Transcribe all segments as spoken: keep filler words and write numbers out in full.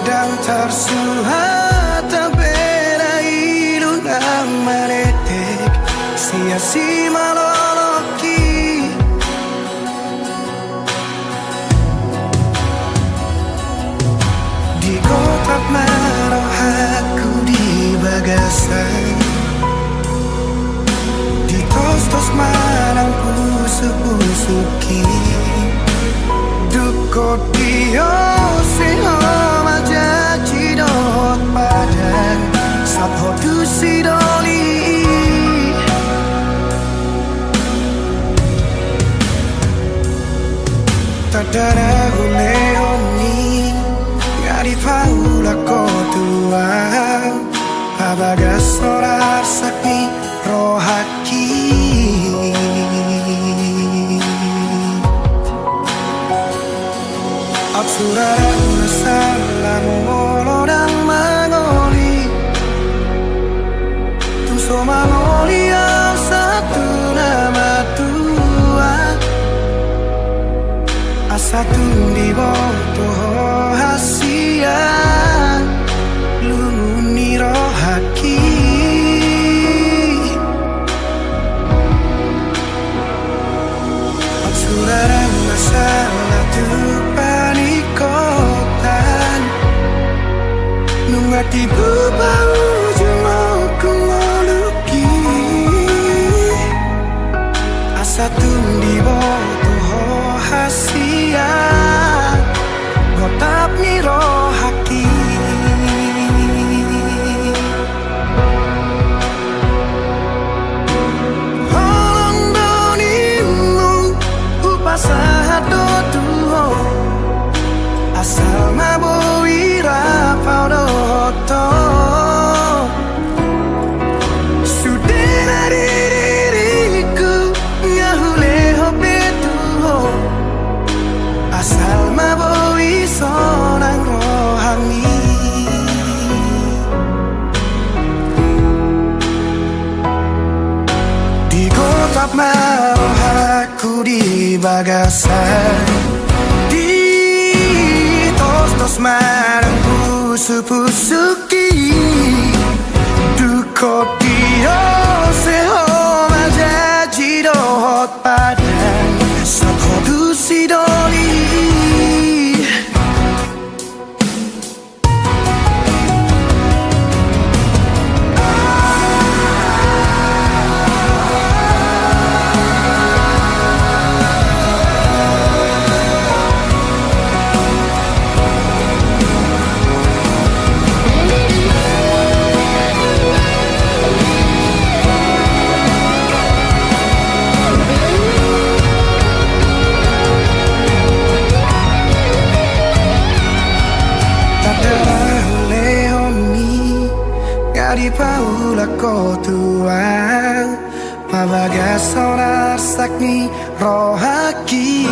Ndang tarsuhat hambera ilu nang manetek sian simalolongki. Digotap ma rohangku di bagasan, ditostos ma nang pusuk-pusukki. Dung hot di on, sai ho ma janji dohot padan, sahat ho tu si doli. Tanda na hulehon i, nga dipaulak ho tu ahu, pabagas songon arsak ni rohangki. Aut sura ndang na salah molo ndang mangoli. Tung so mangoli ahu sahat tu na matua, asa tung diboto ho hasian lungun ni rohangki. Aut sura ndang na salah tu paningkotan, nunga tibu paujung ogung ngolungki. Asa tung diboto ho hasian gotap ni rohangki. Holong do ninmu hupasahat do tu ho, asal ma boi rap ahu dohot ho. Sude na di diringku nga hulehon be tu ho, asal ma boi sonang rohangmi. Digotap ma rohangku di bagasan, ditostos ma nang pusuk-pusukki. Dung hot di on, sai ho ma janji dohot padan, sahat ho tu si doli. Tanda na hulehon i, nga dipaulak ho tu ahu, pabagas songon arsak ni rohangki.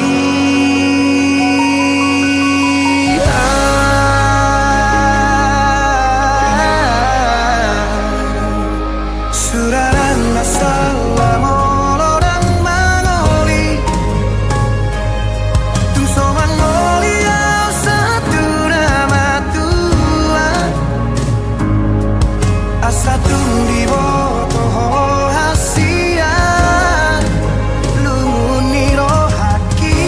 Sura ndang na salah molo ndang mangoli. Tung so mangoli ahu sahat tu na matua, asa tung diboto ho hasian lungun ni rohangki.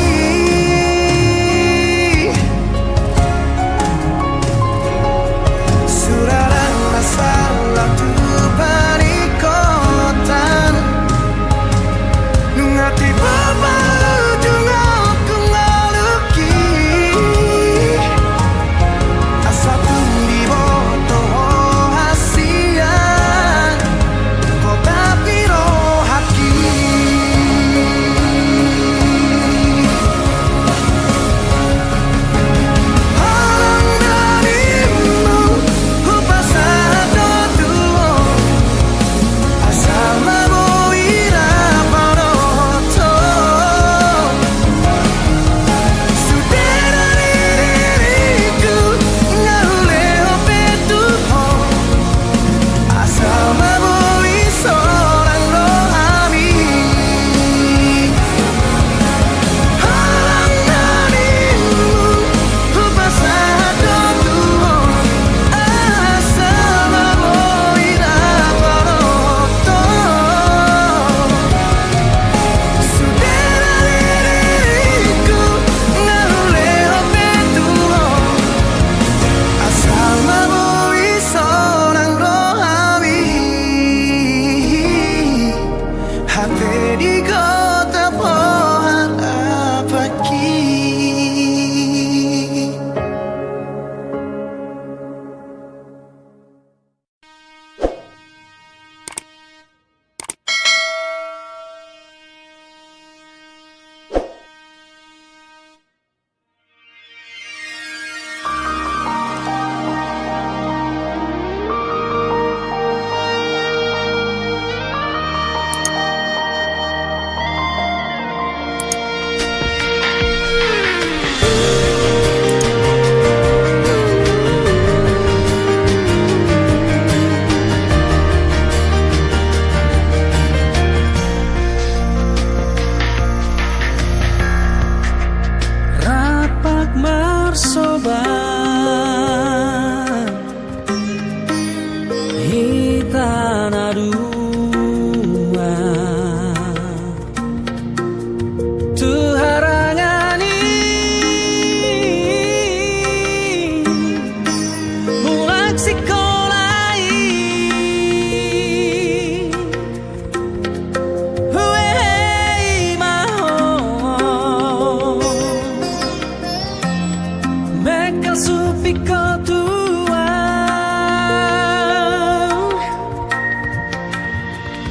Engkau supingku Tuhan,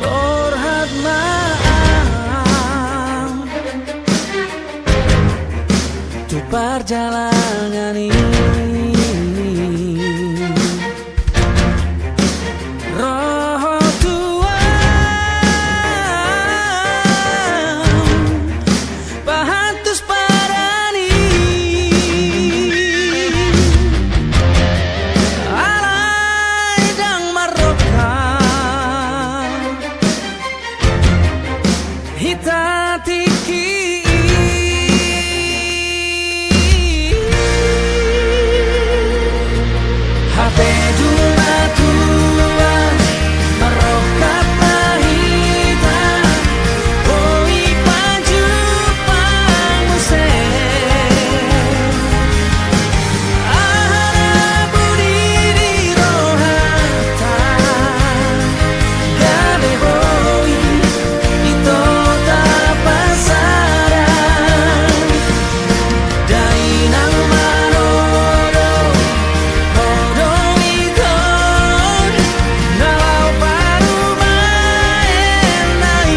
borhat ma au tu parjalanan i. Roha Tuhan, pahantus parani, alai ndang marroha hita tingki i. Hape dung ma tua, marroha ma hita, boi pajumpang muse. Aha na buni di rohanta, gabe boi ito tapasahat. Dainang manodong, odong ito, na laho parumaen na i.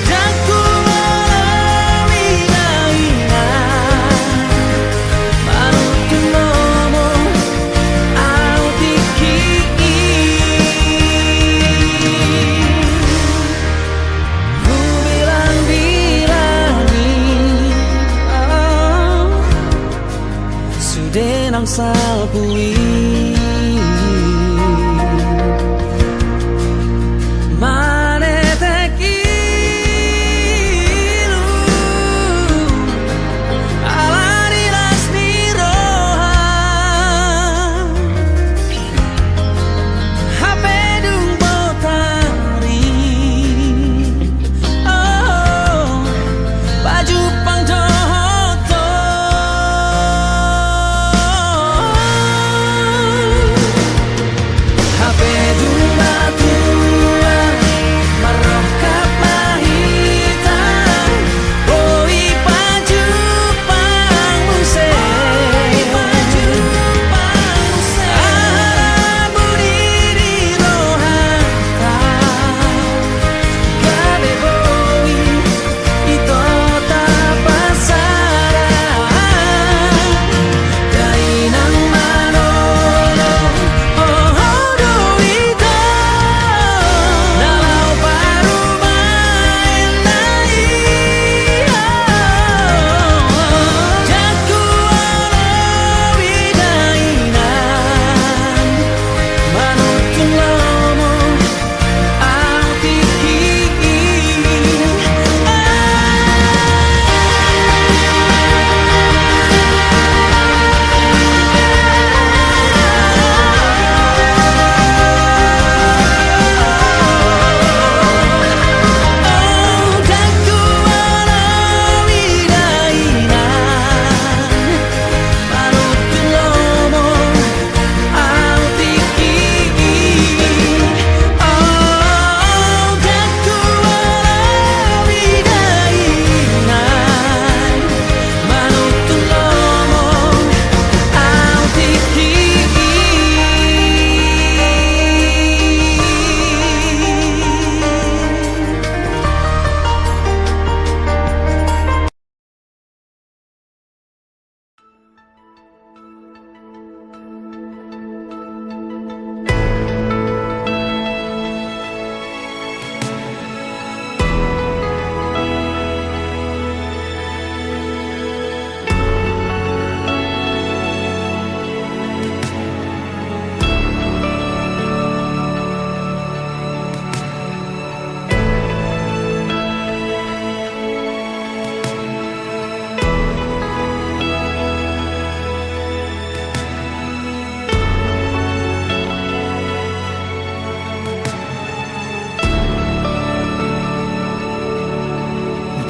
Ndang huoloi dainang, manuntun lomo au tingki i. Hubilangbilangi, oh, sude naung salpu i. Manetek ilu ala ni las ni roha. Hape dung botari, oh, pajumpang dohot ho. Hape dung ma tua, marroha ma hita, boi pajumpang muse. Aha na buni di rohanta, gabe boi ito tapasahat. Dainang manodong, oh, odong ito, na laho parumaen na i. Ndang huoloi dainang, manuntun lomo au tingki i. Ndang huoloi dainang, manuntun lomo au tingki i. Oh, ndang huoloi dainang, manuntun lomo au tingki i.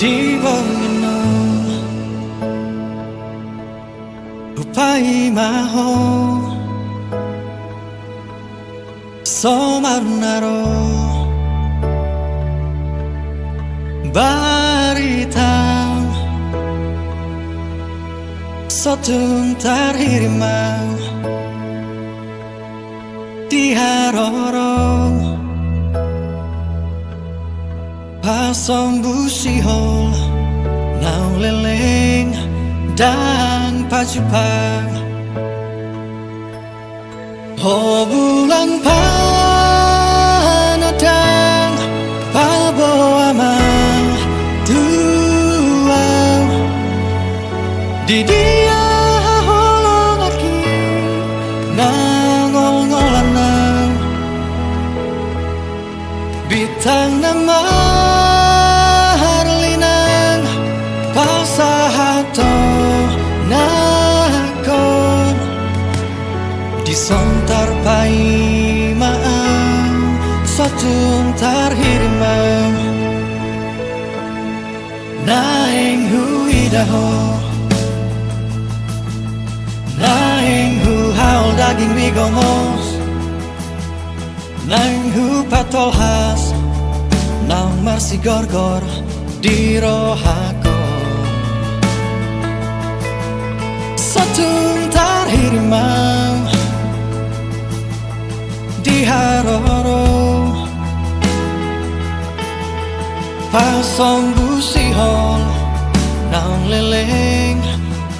Di borngin on hupaima ho, so marnaro barita. Sotung tarhirim au di haroro, pasombusihon naung leleng ndang pajumpang. O bulan panandang, paboa ma tu au, di dia haholonganki na ngolngolan au. Bintang na marlinang, pasahaton nangkon, dison tarpaima au, sotung tarhirim au. Naeng huida ho, naeng huhaol dagingmi gomos, naeng hupatolhas naung marsigorgor di rohangkon. Sotung tarhirim au di haroro, pasombusihon naung leleng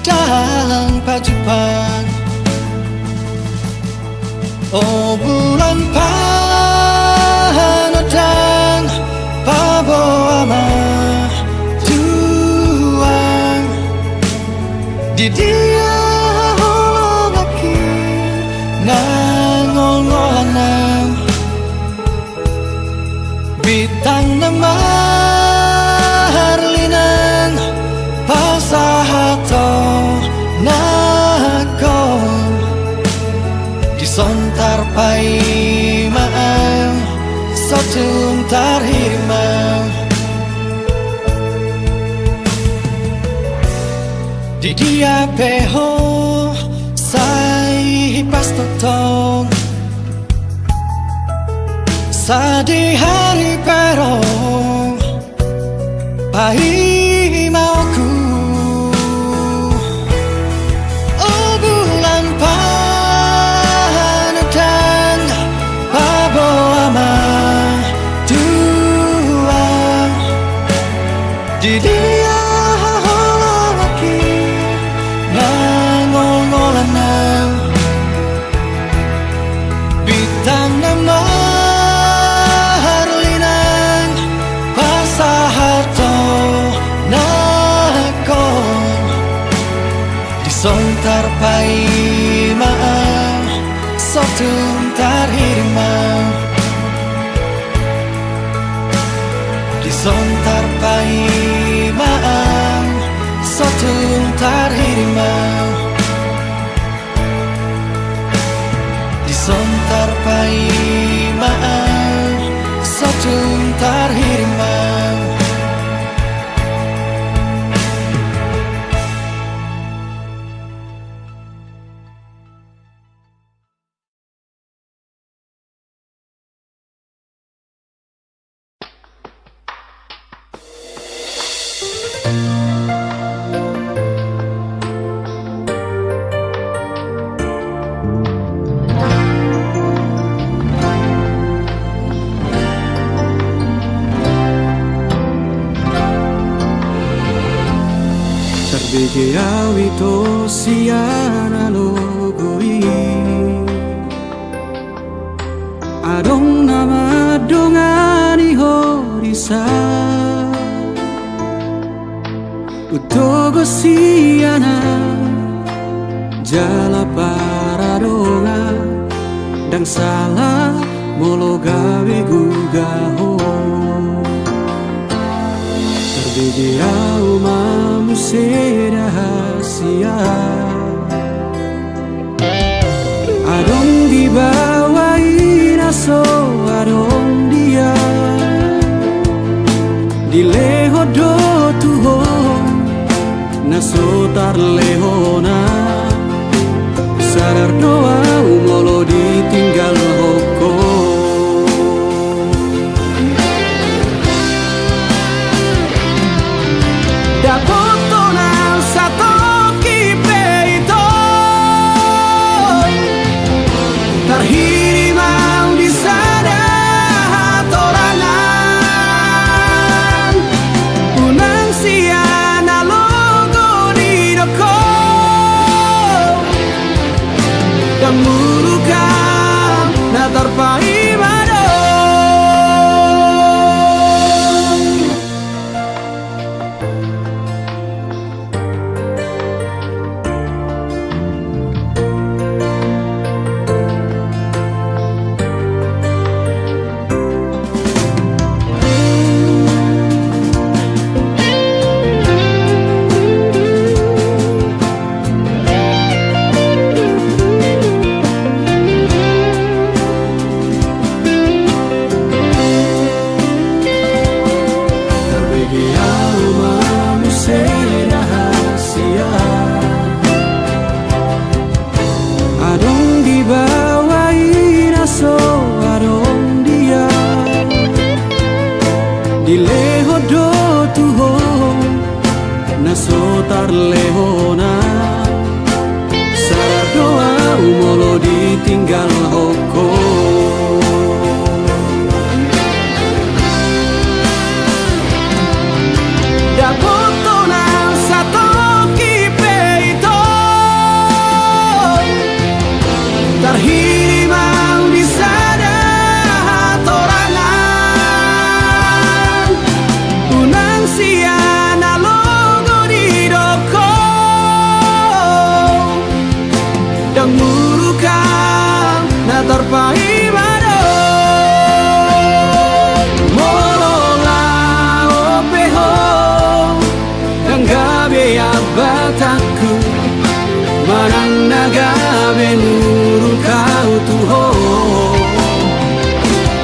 ndang pajumpang. O bulan panandang, paboa ma tu au, di dia haholonganki na ngolngolan au. Bintang na marlinang, pasahaton nangkon, dison tarpaima au, sotung tarhirim au. Di dia pe ho sai hipas tongtong, sadihari pe ro paima oku. O bulan panandang, paboa ma tu au, di dia haholonganki na ngolngolan au. Bintang na marlinang, pasahaton nangkon, dison tarpaima au, sotung tarhirim au. Dison tarpaima au, sotung tarhirim au. Dison tarpaima au, sotung tarhirim au. Tarbege au ito sian alogo i. Adong na mandongani ho disi. Hutogu sian au jala paradongan, ndang sala molo gabe guga ho. Tarbege au ma muse da hasian. Adong di baoa i na so adong dia, dilehon do tu ho na so tarlehon. Sadar do au molo ditinggal ho. Dapothon au satonga hatangku, manang na gabe muruk au tu ho.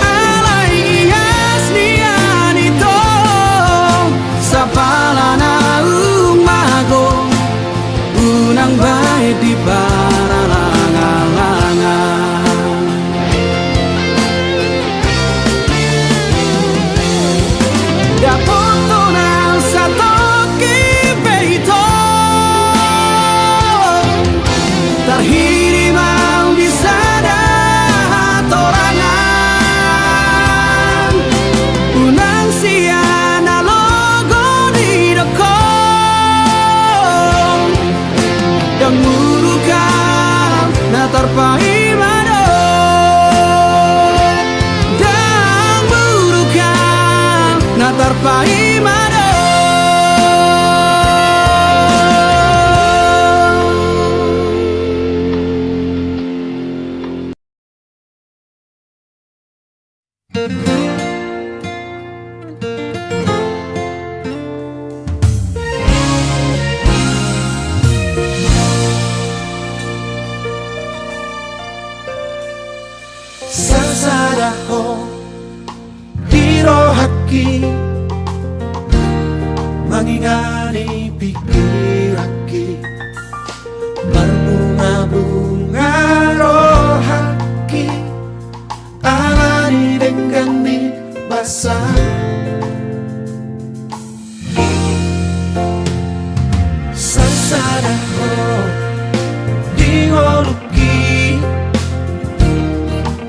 Alai ias nian ito, sapala naung mago, unang bahen di paralangan-langan. Dapothon au satongkin pe ito, tarhirim au di sada hatorangan. Unang sian na logo didok ho. Ndang muruk au na tarpaima do. Ndang muruk au na tarpaima do. Sasada ho di rohangki, mangingani pingkiranki, marbunga-bunga rohangki, ala ni denggan ni basa. Sasada ho di ngolungki,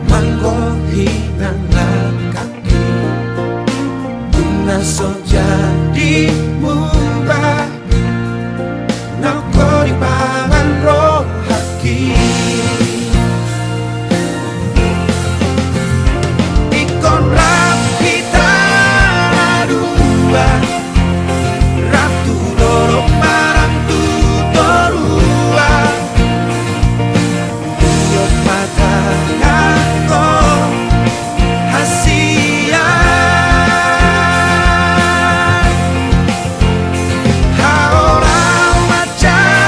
manggohi nang langkangki, dung na so jadi mumba. Nang ho dipangan rohangki. Ingkon rap hita na dua, rap tu dolok manang tu toruan. Ingkon patangan ho hasian. Haolang macan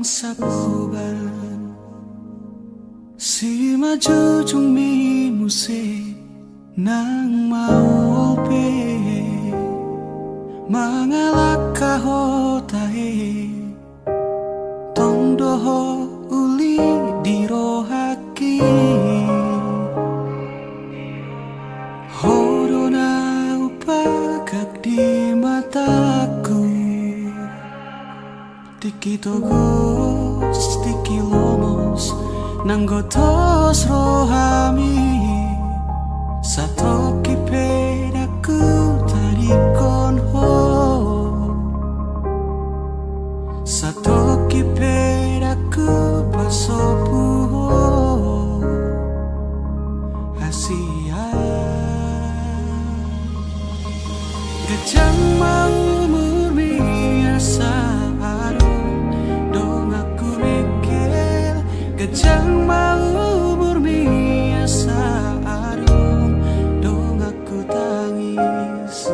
Sapuban simanjujungmi muse nang maol pe, mangalangka ho tahe, tong do ho uli di rohangki. Ho do na hupagak di matangku. Tingki togos, tingki lomos, nanggo tos rohami, satongkin pe ndang hutadingkon ho, satongkin pe ndang hupasobu ho. Asi ahu. Ganjang ma umurmi asa adong donganku mengkel. Ganjang ma umurmi asa adong donganku tangis.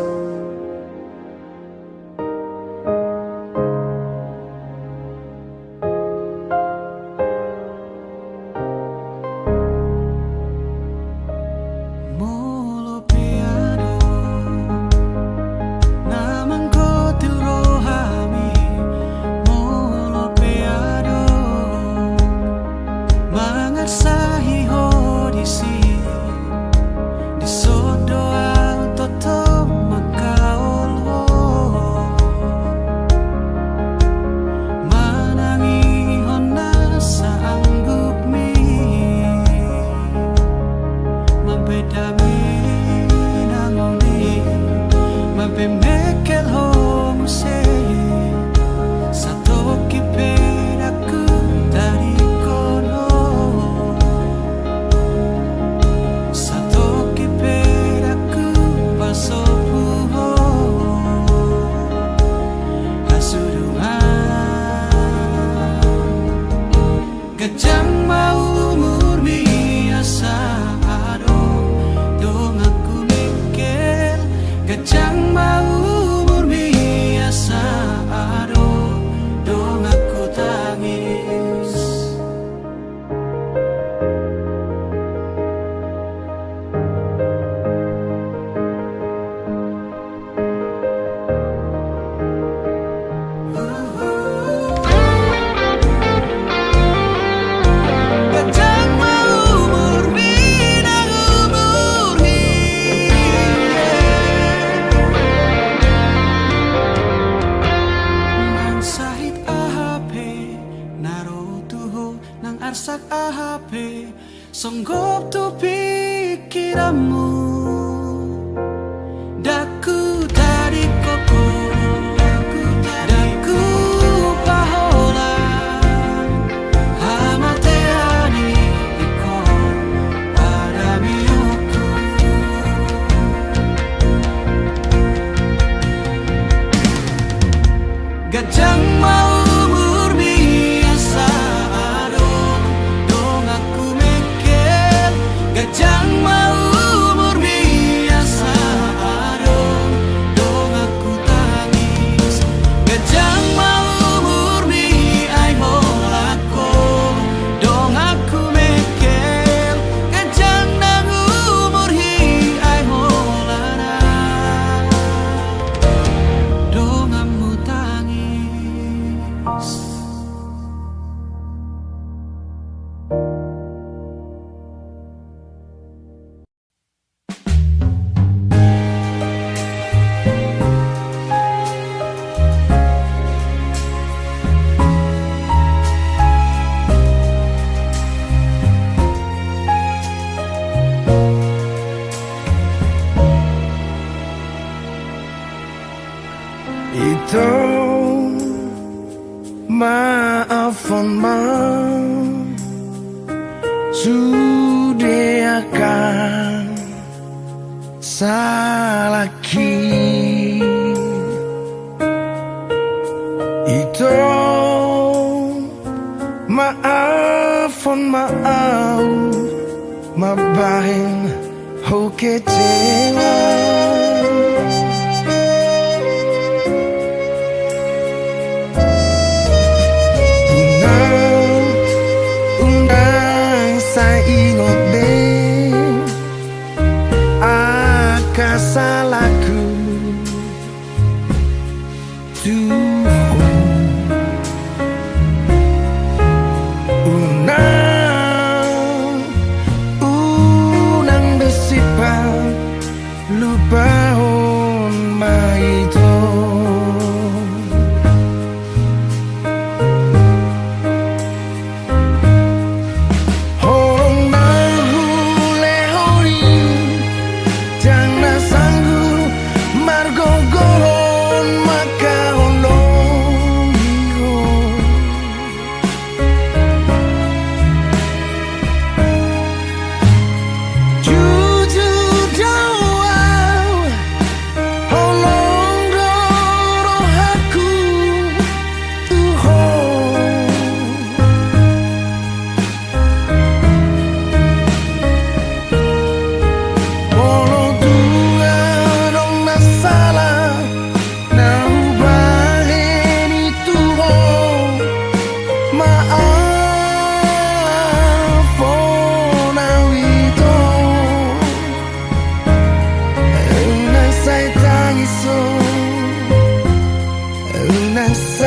Molo pe adong na manggotil rohami, molo pe adong mangarsahi ho disi, dison do ahu tongtong mangkaol ho. Manangihon nasa anggukmi, mambahen dame nang uli, mambahen mengkel ho muse, satongkin pe ndang hutadingkon ho. Satongkin pe ndang hupasobu ho. Hasudungan. Ganjang ma umurmi asa adong donganku mengkel. Ganjang ma umurmi asa adong donganku tangis. Ganjang ma umurmi nang umur hi. Nang sahit aha pe na ro tu ho, nang arsak aha pe songgop tu pingkiranmu, ndang hutadingkon ho, ndang hupaholang hamatean i, ingkon pardamehonku. Ganjang ma umurmi asa adong donganku mengkel. Ganjang ma umurmi asa adong donganku tangis. Ganjang ma umurmi ai holan ho donganku mengkel. Ganjang nang umur hi ai holan ahu donganmu tangis. Ito, maafhon ma sude angka salangki. Ito, maafhon ma ahu mambahen ho kecewa.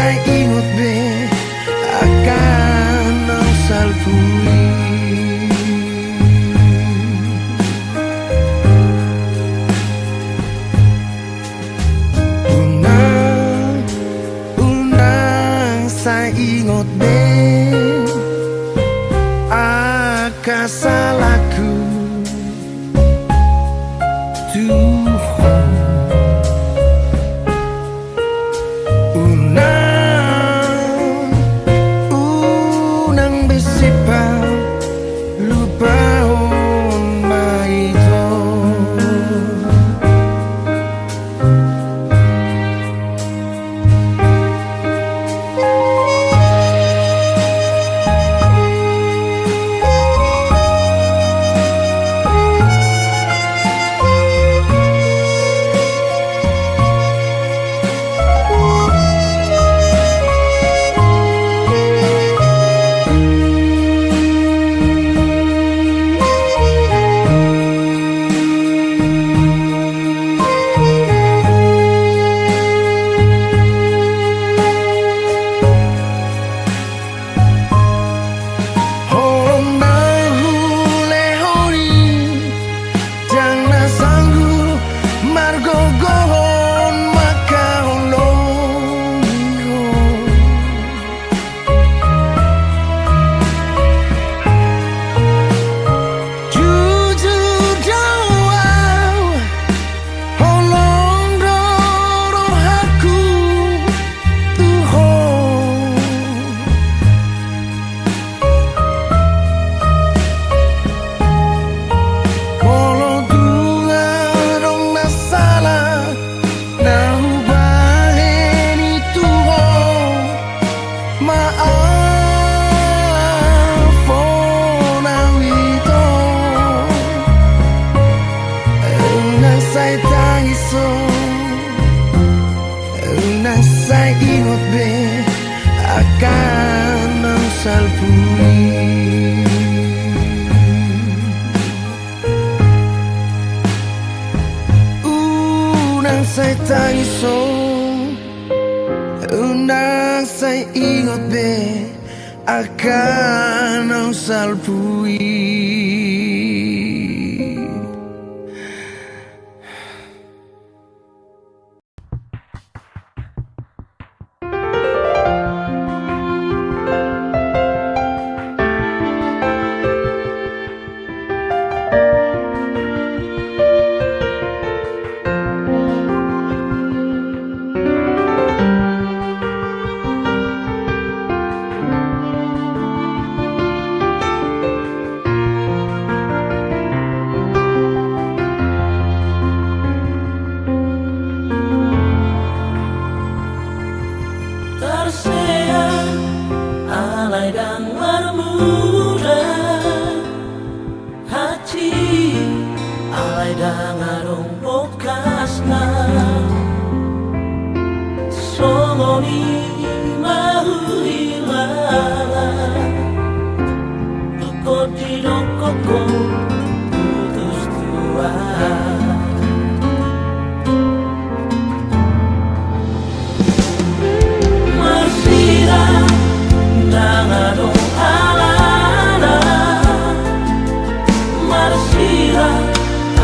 Ingot be angka na salpu i. Unang, unang sai ingot be angka salangku tu ho. Unang, unang be sipalupahon ma ito. Holong na hulehon i, ndang na sanggup margogohon mangkaholongi ho. Jujur do au, holong do rohangku tu ho. Molo dung adong na sala na hubahen i tu ho, maafhon au ito. Unang sai tangis ho. Unang sai ingot be angka na salpu i. Unang sai tangis ho. Unang sai ingot be angka na salpu i. Tarseat alai ndang marmula hansit, alai ndang adong bokasna. Songon i ma huhilala, tung didok ho putus tua. Marsirang ndang adong alana, marsirang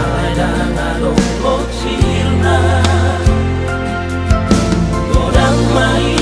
alai ndang adong bocilna. Godang ma i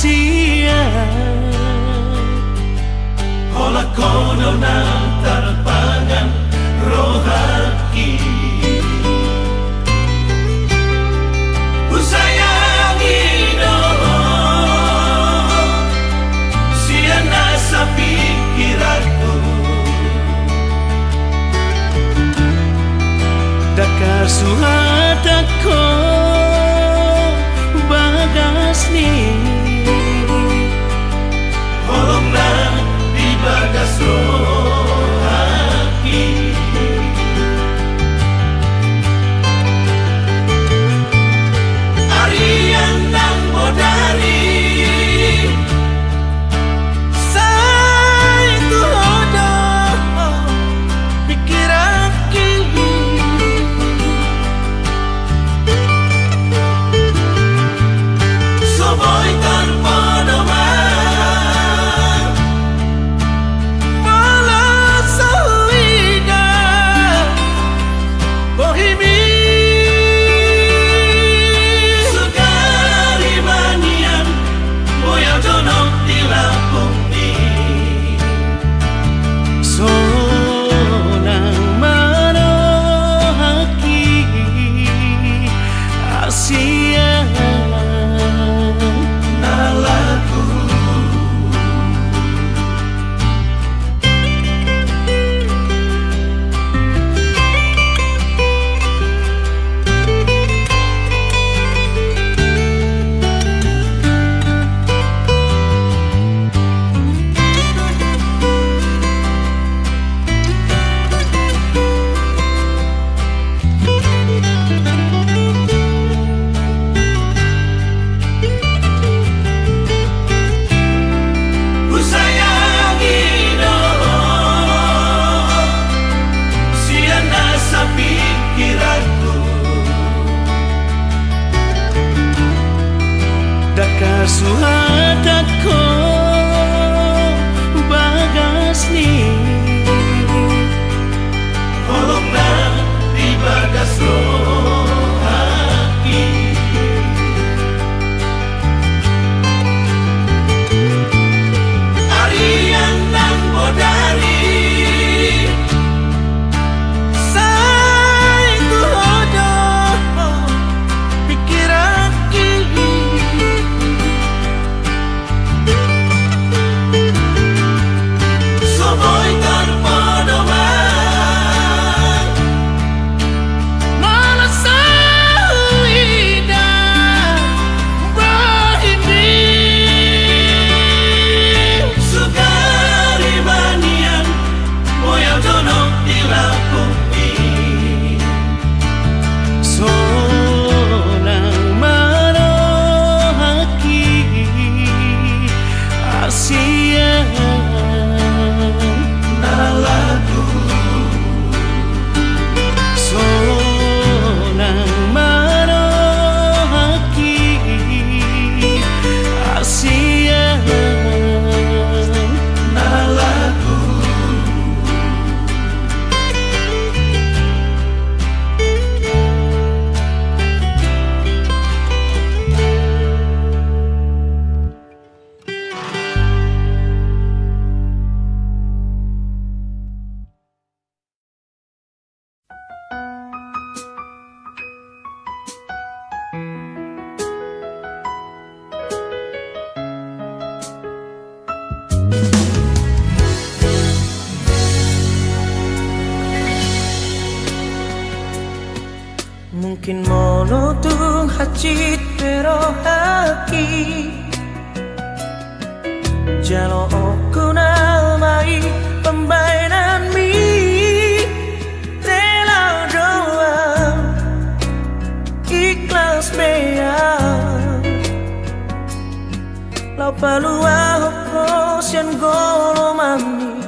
Ia, holan ho do na tarpangan rohangki. Husayangi do ho sian nasa pingkiranku. Ndang huhatahon bagas ni holong na di bagas rohangki. Arian nang bodari, sai tu ho do pingkiranki. So boi tarpadoman molo so huida bohimi. Sugari ma nian boi au jonok di lambungmi. Sonang ma rohangki, sian na lagu. Husayangi do ho sian nasa pingkiranku. Ndang huhatahon bagas ni holong na di bagas rohangki. Arian nang bodari, sai tu ho do pingkiranki. So boi tarpadoman molo so huida bohimi. Sugari ma nian boi au jonok di lambungmi. Sonang ma rohangki, sian na lagu. Sonang ma rohangki, sian na lagu. Mungkin molo tung hansit pe rohangki, jalo okkon au ma i pambahenanmi. Tela do au, ikhlas pe au, laho paluahon ho sian golomanmi.